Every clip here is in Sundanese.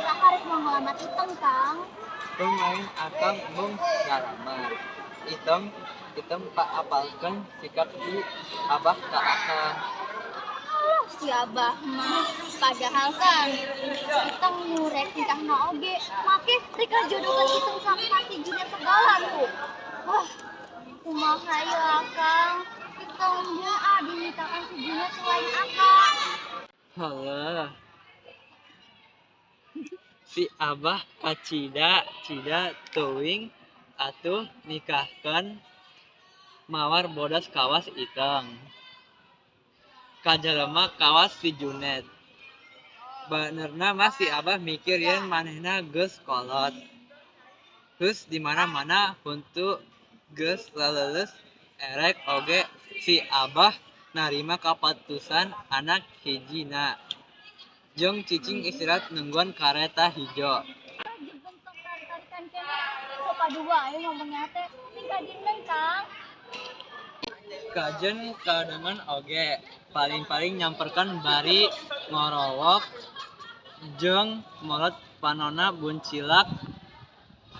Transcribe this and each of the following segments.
Iraha rek mau ngelamar Iteng, Kang? Pemain akang mung ngalamar. Iteng, Iteng pak apalkeun sikap si Abah ka akang. Oh, si Abah mah padahal kan Iteng nu rek nikahna oge make rek ngajodohkeun Iteng sama si Junet segala tuh. Wah, kumaha ya, Kang? Iteng embung ah dinikahkan si Junet selain akang. Halah. Si Abah kacida cida teuing atuh nikahkeun mawar bodas kawas Iteng ka jelema kawas si Junet. Benerna mah si Abah mikir yen manehna geus kolot. Geus di mana-mana huntu geus laleuleus erek oge si Abah narima kapatusan anak hijina. Jong cicing istirahat nungguan kareta hijo. Bentuk tarik-tarikan keneh sok padu wae ngomongnya teh. Sing kajian, Kang. Kajen kadengan oge paling-paling nyamperkeun bari ngorowok jeung molot panonna buncilak.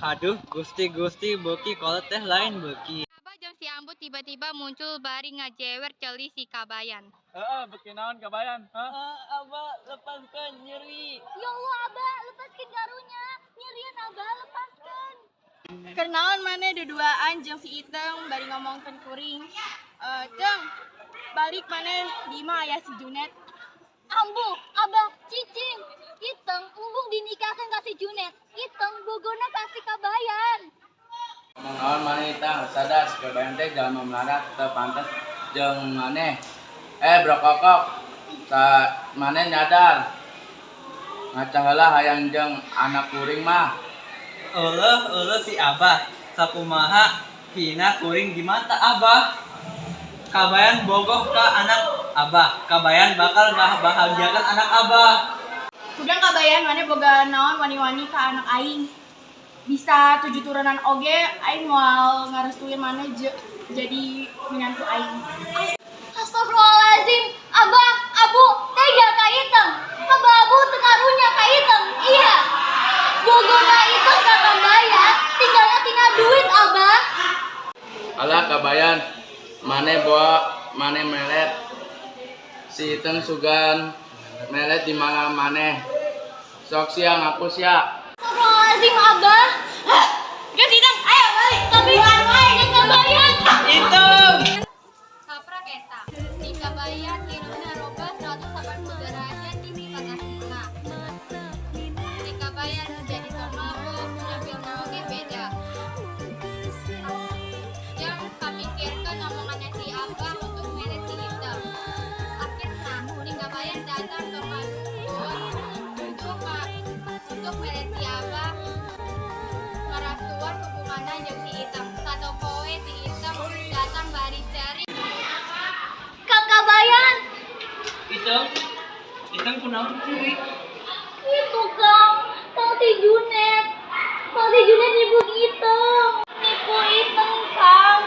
Haduh Gusti-gusti, beuki kolot teh lain beuki. Abah jeung si Ambu tiba-tiba muncul bari ngajewer ceuli si Kabayan. Heeh, beuki naon, Kabayan? Hah? Ah, Abah, lepaskan, nyeri. Ya Allah, Abah, lepaskan karunya. Nyerian, Abah, lepaskan. Keur naon maneh duduaan jeung si Iteng bari ngomongkeun kuring? Eh, Teng, balik maneh di imah aya si Junet. Ambu, Abah, cicing. Iteng embung dinikahkan ka si Junet. Iteng bogona ka si Kabayan. Ngomong naon maneh, Itang? Sadar si Kabayan teh jalma melarat, teu pantes jeung maneh. Eh, brokokok. Sa maneh nyadar. Ngaca heula hayang jeung anak kuring mah. Euleuh euleuh si Abah, sakumaha hina kuring di mata Abah? Kabayan bogoh ka anak Abah. Kabayan bakal bahagiakan anak Abah. Hudang, Kabayan, maneh boga naon wani-wani ka anak aing? Bisa tujuh turunan oge aing moal ngarestuin maneh jadi minantu aing. Astagfirullahaladzim, Abah, Abu, tega ka Iteng. Abah Abu teu karunya ka Iteng. Iya. Bogona Iteng ka Kabayan, tinggalnya tinggal duit, Abah. Alah, Kabayan, maneh bawa maneh melet. Si Iteng sugan melet di mana maneh? Sok sia ngaku sia. Astagfirullahaladzim, Abah. Geus, Iteng, ayo balik. Tapi aing Kabayan. Iteng. Saprak eta. Si Kabayan hirupna robah 180 derajat ti sifat aslina. Si Kabayan jadi mabok, nampilna oge beda. Yang kamikirkeun omongannya si Abah untuk melet si Iteng. Akhirna si Kabayan datang ke Padukun untuk melet si Abah ngarastuan hubunganna jeung si Iteng. Satopoe si Iteng datang bari cari. Kang Kabayan, Iteng, Iteng kunaon curi? Itu Kang, Kang si Junet. Kang si Junet nipu Iteng. Nipu Iteng, Kang.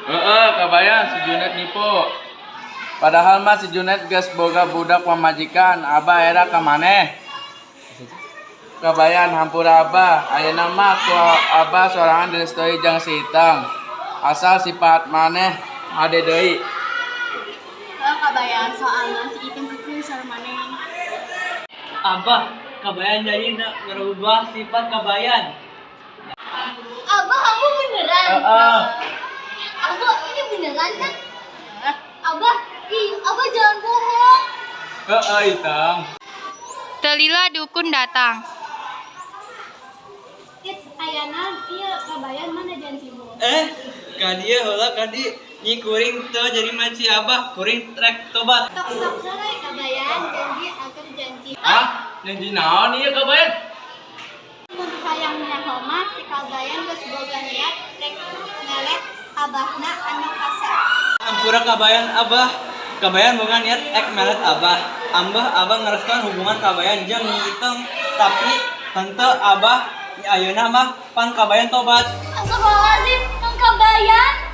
Heeh, Kabayan, si Junet nipu. Padahal mah si Junet geus boga budak pamajikan, Abah era ka maneh. Kabayan, hampura Abah, ayeuna mah ku Abah sorangan direstui jeung si Iteng. Asal sifat maneh hade deui. Heuh, Kabayan, soalna si Iteng keukeuh sareng maneh. Abah, Kabayan jadi ngerubah sifat Kabayan. Abah, kamu beneran? Heeh. Abah, ini beneran kan? Abah, ih, Abah jangan bohong. Heeh, Iteng. Teu lila dukun datang. It's ayana ieu Kabayan mana janjimu? Eh, ka dieu heula ka di. Nyi, kuring teu jadi maci Abah, kuring rek tobat. Tok sok heureuy, Kabayan, janji agar janji. Hah? Janji naon ieu, Kabayan? Mun hayang nyaho mah si Kabayan geus boga niat rek melet abahna anu kasep. Ampura Kabayan, Abah. Kabayan boga niat ek melet Abah. Ambeh Abah ngerestuan hubungan Kabayan jeung Nyi Iteng, tapi henteu Abah ayeuna mah pan Kabayan tobat. Astagfirullahaladzim, Kang Kabayan.